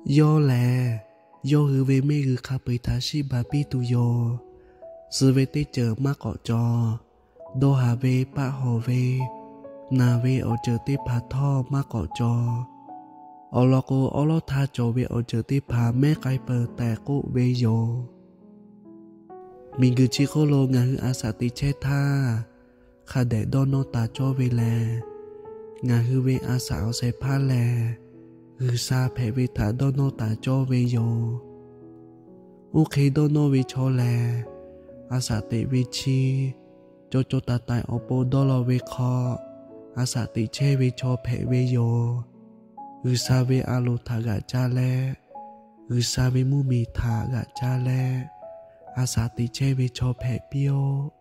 Yawˇ lehˬ, yawˇ hui ve mehˆ g'uiˬ hk'a peu-eˬ htaꞈ shiˆ baˬ piˇ tuˬ yoˬ. Suh ve teˇ ceuˬ maˇ k'awꞈ cawˬ. Dawˇ haˍ ve, paˆ hawˬ ve, naˬ ve awˬ ceuˬ teˇ hpaˍ htawˇ maˇ k'awꞈ cawˬ. Awˬ lawn k'o, awˉ lawˉ htaˇ cawˬ ve awˬ ceuˬ teˇ hpaˍ mehˉ k'ai peuˬ tehꞈ k'oˆ ve yoˬ. Miˬguiˬ chi hk'oˆ lo ngaˬ hui a shaꞈ teꞈ chehˇ htaˇ, hk'a dehꞈ dawˇ nawˇ taˍ cawˇ ve lehˬ, ngaˬ hui ve a shaꞈ awˬ shehˍ hpaˇ lehˬ, G'uiˬsha hpehꞈ ve htaꞈ dawˇ nawˇ taˍ cawˇ ve yoˬ. Oˇ hk'e dawˇ nawˇ ve chaw lehˬ, a shaꞈ teꞈ ve chi, caw caw taiˍ taiˍ awˬ pon dawˇ law ve hk'aw, a shaꞈ teꞈ chehˇ ve chaw hpehꞈ ve yoˬ. G'uiˬsha ve a loˍ htaꞈ g'aꞈ ca leh, G'uiˬsha ve mvuhˇmiˬ htaꞈ g'aꞈ ca leh, a shaꞈ teꞈ chehˇ ve chaw hpehꞈ piˇ-oˆ.